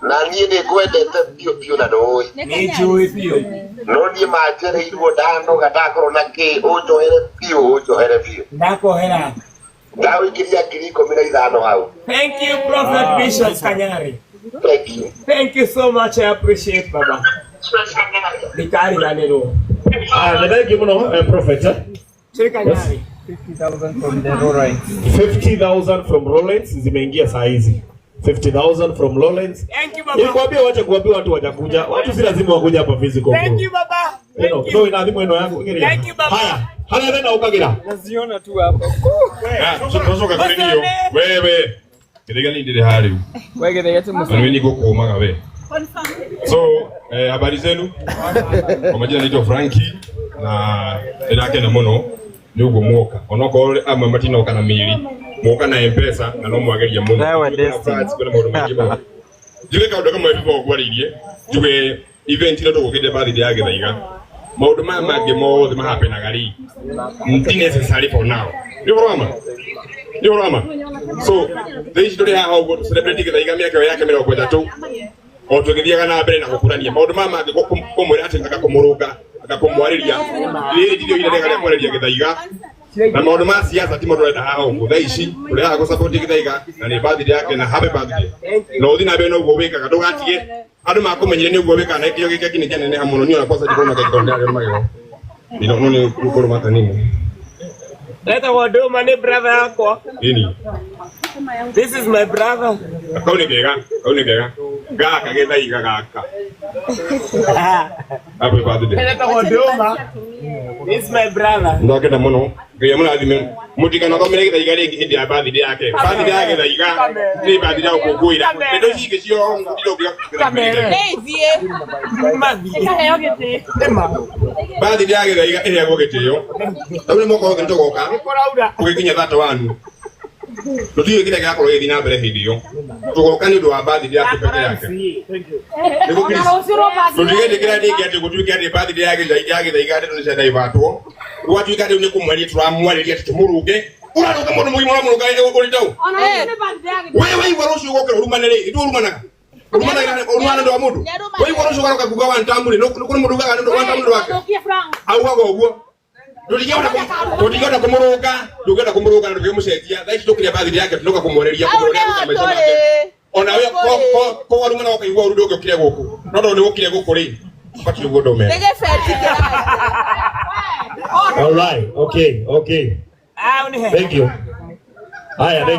Na niĩ nĩ ngwendete biũ biũ na nĩũĩ. Nĩ njũĩ biũ. No niĩ manjereirwo ndanoga ndakorwo na kĩ ũnjohere biũ ũnjohere biũ. Ndakuohera. Ndagũikĩria 15,000 hau. Thank you, Prophet Bishop Kanyari. Thank you. Thank you so much. I appreciate Baba. Ndikariganĩrwo. Ah, nĩ thengiũ mũno prophet. Chiri Kanyari. 50,000 from the Lawrence. 50,000 from Lawrence zimeingia saa hizi. 50,000 from Lawrence. Thank you, Baba. Nilikwambia wacha kuambia watu wajakuja. Watu si lazima wakuja hapa physical. Thank bro. you, Baba. Ĩno, Thank no you. ina thimũ ĩno yaku ĩgeria. Thank you, Baba. Haya, harĩa thĩna ũkagĩra. Naziona tu hapa. Tucoka kũrĩ niyo wewe Githaiga ni ndĩrĩ haha rĩu Wewe Githaiga ti na nĩwe nĩngũkũmaga we. So habari zenu, kwa majina naitwa Franki na ndĩrakena mũno nĩ ũguo muoka onokorwo amwe matinoka na mĩĩrĩ muoka na mpesa na no mwageria mũno. Wewe Kwĩna Destiny. floods, kwĩna maũndũ maingĩ mũno. Njuge kaũndũ kamwe before ngwarĩirie, njuge event ĩno tũgũkĩte birthday ya Githaiga, maũndũ maya mangĩ mothe mahapenaga rĩ ti necessary for now. Nĩ ũhoro wa ma, nĩ ũhoro wa ma. So thaa ici tũrĩ haha ũguo celebrate Githaiga mĩaka ĩyo yake 30 o tũgĩthiaga na mbere na gũkũrania maũndũ maya mangĩ, kũmwĩra atĩ agakũmũrũnga agakũmwarĩria, rĩrĩ tirĩo ihinda rĩega rĩa kwarĩria Githaiga na maũndũ ma siasa timo tũrenda haha ũguo. Thaa ici tũrĩ haha gũsupport Githaiga na nĩ birthday yake, na happy birthday, na ũthiĩ na mbere na ũguo wĩkaga, ndũgatige andũ makũmenyire nĩ ũguo wĩkaga na kĩo gĩkĩ nĩ kĩaneneha mũno. Niĩ ona kwanza ndikona kĩkonde arĩa magego no nĩ kũrũmata nini. Etagwo Ndũma, nĩ brother yakwa. Nini. This is my brother. Kau nĩ kega, kau nĩ kega gaka Githaiga gaka, happy birthday. Etagwo Ndũma. This is my brother. Ndakenda mũno, Ngai amũrathime, mũtikanathomere Githaiga rĩngĩ hĩndĩ ya birthday yake. Birthday ya Githaiga nĩ birthday ya gũkũngũĩra, ndeto ici ingĩ cio Kamere. Mathiĩ. Nĩma. Birthday ya Githaiga ĩheagwo gĩtĩo. Rĩu nĩ mwaka wothe nĩtũgoka Kũraura. ũgĩkinya thata wanu tũtiũĩ kĩrĩa gĩgakorwo gĩgĩthiĩ na mbere hĩndĩ ĩyo. Tũgoka nĩ ũndũ wa birthday yake peke yake. Nĩguo Chris, tũtigetĩkĩra rĩngĩ atĩ gũtuĩke atĩ birthday ya Githaiga ya Githaiga ndeto nĩciadaivatwo, gwatuĩka rĩu nĩ kũmwaria tũramwarĩria atĩ tũmũrũnge. Ũrarũnga mũndũ mũgima, ũramũrũnga ũrĩ tau we waigua rũciũ ũgokĩra ũrumane rĩ, ithuĩ ũrumanaga ũrumanaga ũrumana nĩ ũndũ wa mũndũ waigua rũciũ ũgaroka kuga one term rĩ, kũrĩ mũndũ ugaga nĩ ũndũ one term nĩ ũndũ wake augaga ũguo. Tũtingĩhota kũmũrũnga, ndũngĩhota kũmũrũnga na ndũngĩmũcenjia. Thaa ici tũkĩrĩa birthday yake, tũnoka kũmwarĩria kũmũrũria kũruta maica make. Ona we ko warumana ũkaigua ũru, ndũngĩũkire gũkũ, no tondũ nĩ ũkire gũkũ rĩ, batiĩ ũguo ndũmera. All right. Okay, okay. Ah, unihe. Thank you. Haya, thank